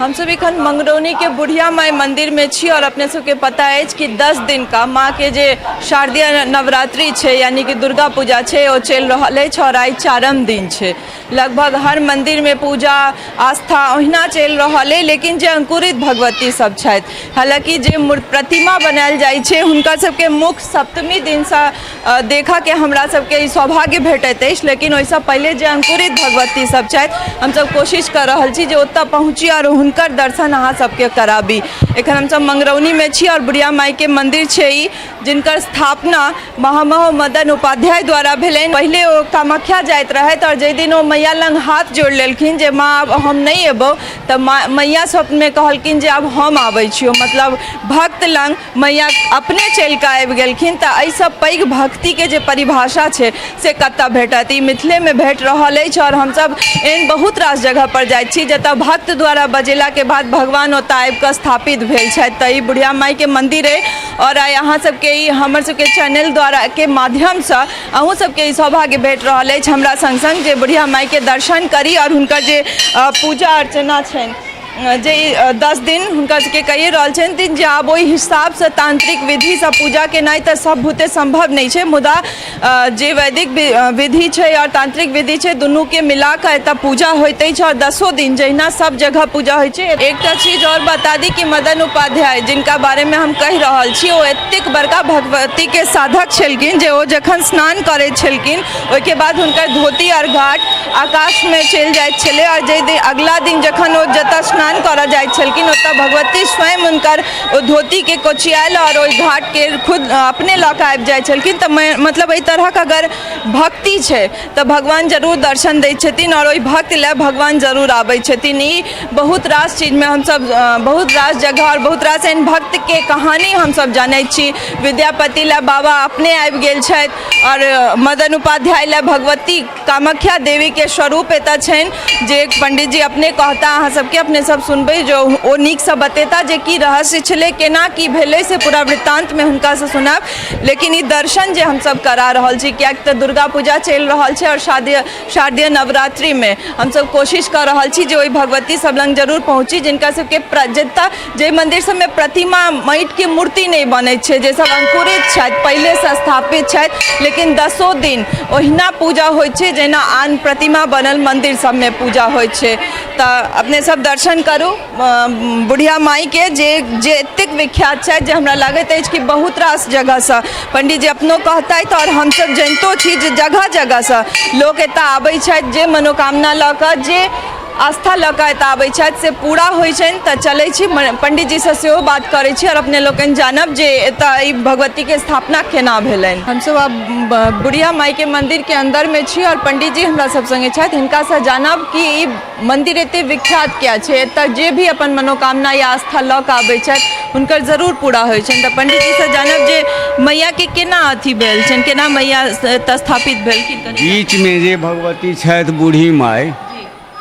हमसब एखन मंगरौनीके बुढ़िया माइ मन्दिरमे छी आओर अपने सबके पता अछि कि 10 दिनका माँके जे शारदीय नवरात्रि छै यानी कि दुर्गा पूजा छै ओ चलि रहल अछि आओर आइ चारम दिन छै। लगभग हर मन्दिरमे पूजा आस्था ओहिना चलि रहल अइ, लेकिन जे अंकुरित भगवती सब छथि, हालाँकि जे प्रतिमा बनायल जाइ छै हुनका सबके मुख सप्तमी दिनसँ देखऽके हमरा सबके ई सौभाग्य भेटैत अछि, लेकिन ओहिसँ पहिले जे अंकुरित भगवती सब छथि हमसब कोशिश कऽ रहल छी जे ओतऽ पहुँची आओर हुनकर दर्शन अहाँ सबके कराबी। एखन हमसब मंगरौनीमे छी आओर बुढ़िया माइके मन्दिर छै ई, जिनकर स्थापना महामहो मदन उपाध्याय द्वारा भेलनि। पहिले ओ कामाख्या जाइत रहथि आओर जाहि दिन ओ मैया लग हाथ जोड़ि लेलखिन जे माँ आब हम नहि एबौ, तऽ माँ मैया स्वप्नमे कहलखिन जे आब हम आबै छियौ, मतलब भक्त लग मैया अपने चलि कऽ आबि गेलखिन। तऽ एहिसँ पैघ भक्तिके जे परिभाषा छै से कतऽ भेटत? ई मिथिलेमे भेट रहल अछि। आओर हमसभ एहन बहुत रास जगहपर जाइ छी जतऽ भक्त द्वारा बजेलाके बाद भगवान ओतऽ आबि कऽ स्थापित भेल छथि। तऽ ई बुढ़िया माइके मन्दिर अइ आओर आइ अहाँ सबके ई हमर सबके चैनल द्वारा के माध्यमसँ अहूँ सबके ई सौभाग्य भेट रहल अछि हमरा सङ्ग सङ्ग जे बुढ़िया माइके दर्शन करी आओर हुनकर जे पूजा अर्चना छनि जे 10 दिन हुनका सबके कहिए रहल छनि जे आब ओहि हिसाबसँ तांत्रिक विधिसँ पूजा केनाइ तऽ सब बुते सम्भव नहि छै, मुदा जे वैदिक विधि छै आओर तांत्रिक विधि छै दुनूके मिलाकऽ एतऽ पूजा होइत अछि आओर 10 दिन जहिना सब जगह पूजा होइ छै। एकटा चीज आओर बता दी कि मदन उपाध्याय जिनका बारेमे हम कहि रहल छी ओ एतेक बड़का भगवतीके साधक छलखिन जे ओ जखन स्नान करै छलखिन ओहिके बाद हुनकर धोती आओर घाट आकाशमे चलि जाइत छलै आओर जाहि दिन अगिला दिन जखन ओ जतऽ स्नान करऽ जाइत छलखिन ओतऽ भगवती स्वयं हुनकर ओ धोतीके कोचियायल आओर ओहि घाटके खुद अपने लऽ कऽ आबि जाइत छलखिन। तऽ मतलब एहि तरहक अगर भक्ति छै तऽ भगवान जरूर दर्शन दै छथिन आओर ओहि भक्त लए भगवान जरूर आबै छथिन। ई बहुत रास चीजमे हमसब बहुत रास जगह आओर बहुत रास एहन भक्तके कहानी हमसब जानै छी। विद्यापति लए बाबा अपने आबि गेल छथि आओर मदन उपाध्याय लए भगवती कामाख्या देवीके स्वरूप एतऽ छनि जे पंडितजी अपने कहता, अहाँ सबके अपने सब सुनबै जो ओ नीकसँ बतेता जे की रहस्य छलै, केना की भेलै, से पूरा वृत्तान्तमे हुनकासँ सुनायब। लेकिन ई दर्शन जे हमसब करा रहल छी, किएक तऽ दुर्गा पूजा चलि रहल छै आओर शारदीय नवरात्रिमे हमसब कोशिश कऽ रहल छी जे ओहि भगवती सब लग जरूर पहुँची जिनका सबके जतऽ जाहि मन्दिर सबमे प्रतिमा माटिके मूर्ति नहि बनै छै, जे सब अंकुरित छथि पहिलेसँ स्थापित छथि, लेकिन 10 दिन ओहिना पूजा होइ छै जेना आन प्रतिमा बनल मन्दिर सबमे पूजा होइ छै। तऽ अपने सब दर्शन करू बुढ़िया माइके जे जे एतेक विख्यात छथि जे हमरा लागैत अछि कि बहुत रास जगहसँ पंडीजी अपनो कहतथि आओर हमसब जनितो छी जे जगह जगहसँ लोक एतऽ आबै छथि जे मनोकामना लऽ कऽ जे आस्था लऽ कऽ एतऽ आबै छथि से पूरा होइ छनि। तऽ चलै छी पण्डितजीसँ सेहो बात करै छी आओर अपने लोकनि जानब जे एतऽ एहि भगवतीके स्थापना केना भेलनि। हमसब आब बुढ़िया माइके मन्दिरके अन्दरमे छी आओर पण्डितजी हमरा सब सङ्गे छथि, हिनकासँ जानब कि ई मन्दिर एते विख्यात किया छै, एतऽ जे भी अपन मनोकामना या आस्था लऽ कऽ आबै छथि हुनकर जरूर पूरा होइ छनि। तऽ पण्डितजीसँ जानब जे मैयाके केना अथी भेल छनि, केना मैया एतऽ स्थापित भेलखिन। बीचमे जे भगवती छथि बूढ़ी माइ,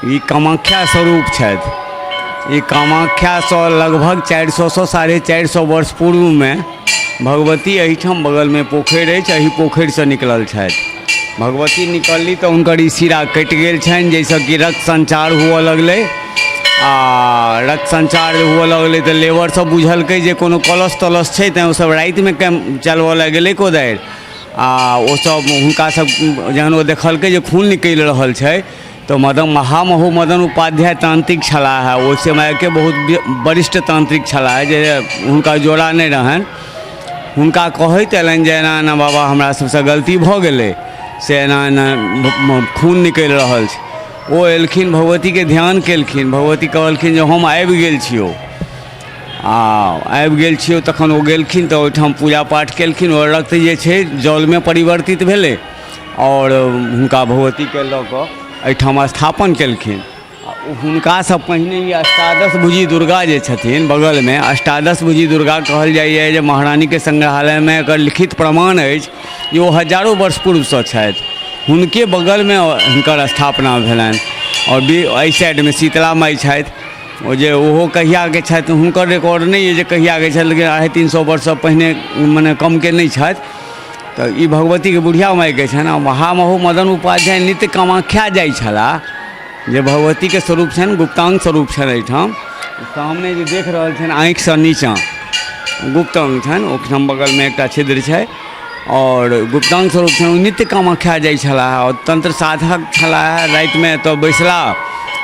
ई कामाख्या स्वरूप छथि। ई कामाख्यासँ लगभग 400सँ 450 वर्ष पूर्वमे भगवती एहिठाम बगलमे पोखरि अछि, एहि पोखरिसँ निकलल छथि। भगवती निकलली तऽ हुनकर ई सिरा कटि गेल छनि जाहिसँ कि रक्त सञ्चार हुअ लगलै आ रक्त सञ्चार हुअ लगलै तऽ लेबर सब बुझलकै जे कोनो कलश तलश छै, तैँ ओसब रातिमे चलबऽ लए गेलै कोदारि आ ओसब हुनका सब जहन ओ देखलकै जे खून निकलि रहल छै तऽ मदन महामहो मदन उपाध्याय तांत्रिक छलाह है, ओहि समयके बहुत वरिष्ठ तांत्रिक छलाह है जे हुनका जोड़ा नहि रहनि। हुनका कहैत अयलनि जे एना एना बाबा हमरा सबसँ गलती भऽ गेलै, से एना एना खून निकलि रहल छै। ओ एलखिन, भगवतीके ध्यान केलखिन, भगवती कहलखिन जे हम आबि गेल छियौ आ आबि गेल छियौ। तखन ओ गेलखिन तऽ ओहिठाम पूजा पाठ केलखिन, ओ रक्त जे छै जलमे परिवर्तित भेलै आओर हुनका भगवतीके लऽ कऽ एहिठाम स्थापन केलखिन। हुनकासँ पहिने ई अष्टादश भुजी दुर्गा जे छथिन बगलमे, अष्टादश भुजी दुर्गा कहल जाइए जे महारानीके संग्रहालयमे एकर लिखित प्रमाण अछि जे ओ हजारो वर्ष पूर्वसँ छथि, हुनके बगलमे हिनकर स्थापना भेलनि। आओर एहि साइडमे शीतला माइ छथि, ओ जे ओहो कहियाके छथि हुनकर रिकॉर्ड नहि अइ जे कहियाके छथि, लेकिन 350 वर्षसँ पहिने मने कमके नहि छथि। तऽ ई भगवतीके बुढ़िया माइके छनि। आ महामहो मदन उपाध्याय नित्य कामाख्या जाइ छलाह जे भगवतीके स्वरूप छनि, गुप्तांग स्वरूप छनि एहिठाम। सामने जे देख रहल छनि आँखिसँ नीचाँ गुप्ताङ्ग छनि, ओहिठाम बगलमे एकटा छिद्र छै आओर गुप्ताङ्ग स्वरूप छनि। ओ नित्य कामाख्या जाइ छलाह आओर तन्त्र साधक छलाह। रातिमे एतऽ बैसलाह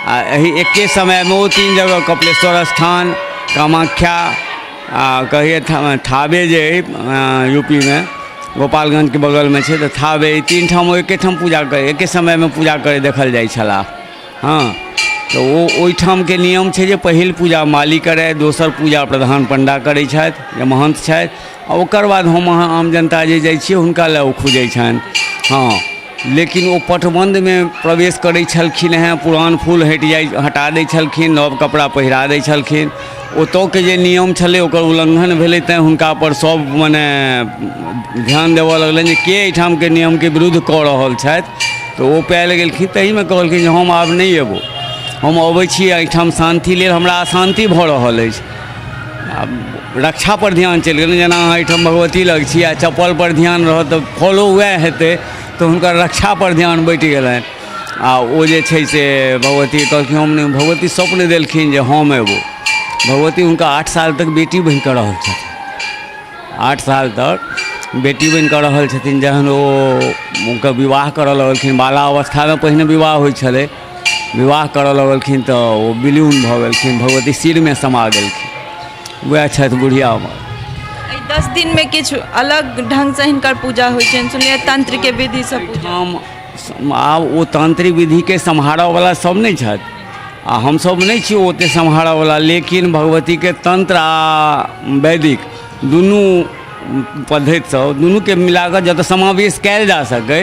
आ एहि एके समयमे ओ 3 जगह कपिलेश्वर स्थान, कामाख्या आ कहिए थावे जे अइ यूपीमे गोपालगंजके बगलमे छै, तऽ थावे, ई 3 ठाम ओ एके ठाम पूजा करै, एके समयमे पूजा करै देखल जाइ छलाह। हँ, तऽ ओ ओहिठामके नियम छै जे पहिल पूजा माली करय, दोसर पूजा प्रधान पण्डा करै छथि जे महन्थ छथि, आ ओकर बाद हम अहाँ आम जनता जे जाइ छियै हुनका लए ओ खुजै छनि। हँ, लेकिन ओ पटबन्धमे प्रवेश करै छलखिन हेँ, पुरान फूल हटि जाइ हटा दै छलखिन, नव कपड़ा पहिरा दै छलखिन। ओतऽके जे नियम छलै ओकर उल्लङ्घन भेलै, तैँ हुनकापर सभ मने ध्यान देबऽ लगलनि जे के एहिठामके नियमके विरुद्ध कऽ रहल छथि। तऽ ओ पायल गेलखिन, ताहिमे कहलखिन जे हम आब नहि अयबो, हम अबै छी एहिठाम शान्ति लेल, हमरा अशान्ति भऽ रहल अछि। आब रक्षापर ध्यान चलि गेलनि, जेना अहाँ एहिठाम भगवती लग छी आ चप्पलपर ध्यान रहत तऽ फॉलो उएह हेतै, तऽ हुनकर रक्षापर ध्यान बँटि गेलनि आ ओ जे छै से भगवती कहलखिन हम नहि। भगवती स्वप्न देलखिन जे हम अयबो। भगवती हुनका 8 साल तक बेटी बनिकऽ रहल छथिन, 8 साल तक बेटी बनिकऽ रहल छथिन। जहन ओ हुनकर विवाह करऽ लगलखिन, बालावस्थामे पहिने विवाह होइ छलै, विवाह करऽ लगलखिन तऽ ओ विलीन भऽ गेलखिन, भगवती सिरमे समा गेलखिन। वएह छथि बुढ़िया माँ। एहि 10 दिनमे किछु अलग ढङ्गसँ हिनकर पूजा होइ छनि, सुनलियै तन्त्रके विधिसँ पूजा। हम आब ओ तांत्रिक विधिके सम्हारऽवला सब नहि छथि आ हमसब नहि छी ओतेक सम्हारऽवला, लेकिन भगवतीके तन्त्र आ वैदिक दुनू पद्धतिसँ दुनूके मिलाकऽ जतऽ समावेश कयल जा सकै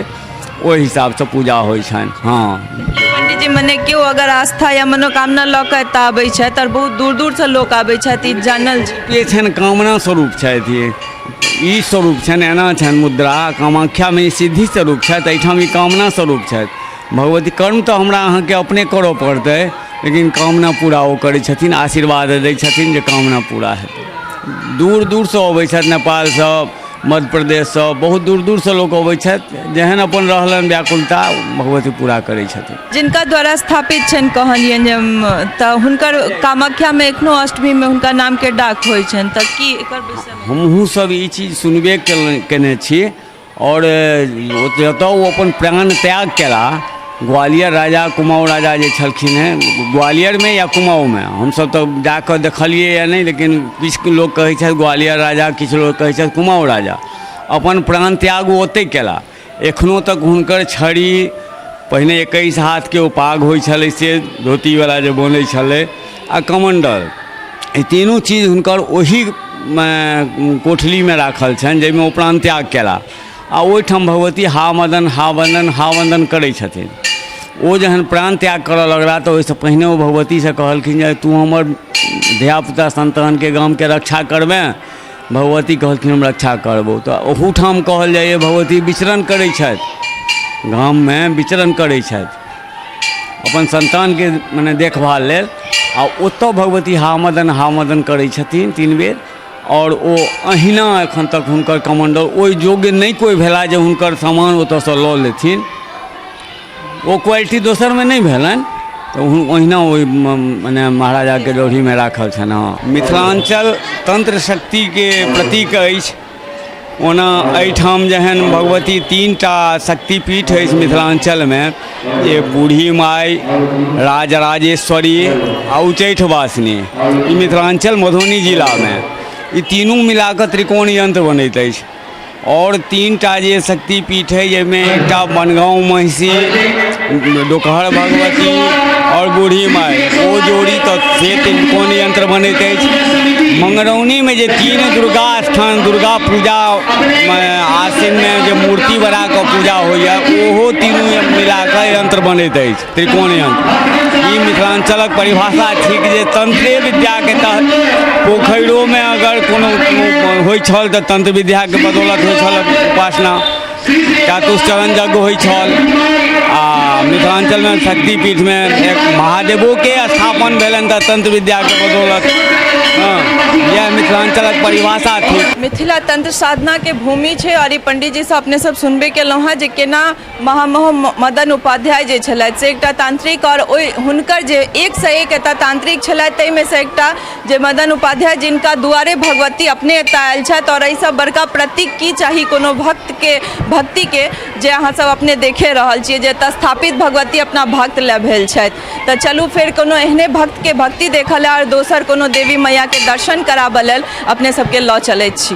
ओहि हिसाबसँ पूजा होइ छनि। हँ पंडीजी, मने केओ अगर आस्था या मनोकामना लऽ कऽ एतऽ आबै छथि आओर बहुत दूर दूरसँ लोक आबै छथि, ई जानल छै। के छनि कामना स्वरूप छथि, ई स्वरूप छनि, एना छनि मुद्रा। कामाख्यामे ई सिद्धि स्वरूप छथि, एहिठाम ई कामना स्वरूप छथि भगवती। कर्म तऽ हमरा अहाँके अपने करऽ पड़तै, लेकिन कामना पूरा ओ करै छथिन, आशीर्वाद दै छथिन जे कामना पूरा हेतै। दूर दूरसँ अबै छथि, नेपालसँ, मध्य प्रदेशसँ, बहुत दूर दूरसँ लोक अबै छथि। जेहन अपन रहलनि व्याकुलता भगवती पूरा करै छथिन। जिनका द्वारा स्थापित छनि कहलियनि जे तऽ हुनकर कामाख्यामे एखनो अष्टमीमे हुनका नामके डाक होइ छनि, तऽ की एकर विषयमे? हमहूँ सब ई चीज सुनबे केने छी। आओर जतऽ ओ अपन प्राण त्याग केला, ग्वालियर राजा कुमाऊँ राजा जे छलखिन हेँ ग्वालियरमे या कुमाऊँमे, हमसब तऽ जाकऽ देखलियै हँ नहि, लेकिन किछु लोक कहै छथि ग्वालियर राजा, किछु लोक कहै छथि कुमाऊँ राजा, अपन प्राण त्याग ओ ओतहि केला। एखनो तक हुनकर छड़ी, पहिने 21 हाथके ओ पाग होइ छलै से धोतीवला जे बनै छलै, आ कमण्डल, ई तीनू चीज हुनकर ओही कोठलीमे राखल छनि जाहिमे ओ प्राण त्याग केला। आ ओहिठाम भगवती हा मदन हा वन्दन हा वन्दन करै छथिन। ओ जहन प्राण त्याग करऽ लगला तऽ ओहिसँ पहिने ओ भगवतीसँ कहलखिन जे तू हमर धियापुता सन्तानके गामके रक्षा करबेँ। भगवती कहलखिन हम रक्षा करबौ। तऽ ओहूठाम कहल जाइए भगवती विचरण करै छथि, गाममे विचरण करै छथि अपन सन्तानके मने देखभाल लेल। आ ओतऽ भगवती हा मदन हा मदन करै छथिन 3 बेर। आओर ओ अहिना एखन तक हुनकर कमण्डल ओहि योग्य नहि कोइ भेला जे हुनकर सामान ओतऽसँ लऽ लेथिन, ओ क्वालिटी दोसरमे नहि भेलनि, तऽ ओहिना ओहि मने महाराजाके ड्योढ़ीमे राखल छनि। हँ, मिथिलाञ्चल तन्त्र शक्तिके प्रतीक अछि। ओना एहिठाम जहन भगवती 3टा शक्तिपीठ अछि मिथिलाञ्चलमे, जे बूढ़ी माइ, राजराजेश्वरी आ उच्चैठ वासिनी, ई मिथिलाञ्चल मधुबनी जिलामे ई तीनू मिलाकऽ त्रिकोण यन्त्र बनैत अछि। आओर 3टा जे शक्तिपीठ अछि जाहिमे एकटा बनगाँव महिषी, डोकहर भगवती आओर बूढ़ी माइ, ओ जोड़ी तऽ से त्रिकोण यन्त्र बनैत अछि। मंगरौनीमे जे 3 दुर्गा स्थान, दुर्गा पूजामे आश्विनमे जे मूर्ति बना कऽ पूजा होइए, ओहो तीनू मिलाकऽ यन्त्र बनैत अछि, त्रिकोण यन्त्र। ई मिथिलाञ्चलक परिभाषा थिक जे तंत्रे विद्याके तहत पोखरिओमे अगर कोनो होइ छल तऽ तंत्र विद्याके बदौलत होइ छल उपासना, चातुश्चरण यज्ञ होइ छल। आ मिथिलाञ्चलमे शक्तिपीठमे एक महादेवोके स्थापन भेलनि तऽ तन्त्र विद्याके बदौलत। हँ, इएह मिथिलाञ्चलक परिभाषा थिक। मिथिला तंत्र साधनाके भूमि छै आओर ई पंडीजीसँ अपने सब सुनबे केलहुँ हेँ जे केना महामहो मदन उपाध्याय जे छलथि से एकटा तांत्रिक, आओर ओहि हुनकर जे एकसँ एक एतऽ तांत्रिक छलथि ताहिमे सँ एकटा जे मदन उपाध्याय, जिनका दुआरे भगवती अपने एतऽ आयल छथि। आओर एहिसँ बड़का प्रतीक की चाही कोनो भक्तके भक्तिके, जे अहाँ सब अपने देखे रहल छियै जे एतऽ स्थापित भगवती अपना भक्त लए भेल छथि। तऽ चलू फेर कोनो एहने भक्तके भक्ति देखऽ लेल आओर दोसर कोनो देवी मैयाके दर्शन कराबऽ लेल अपने सबके लऽ चलैत छी।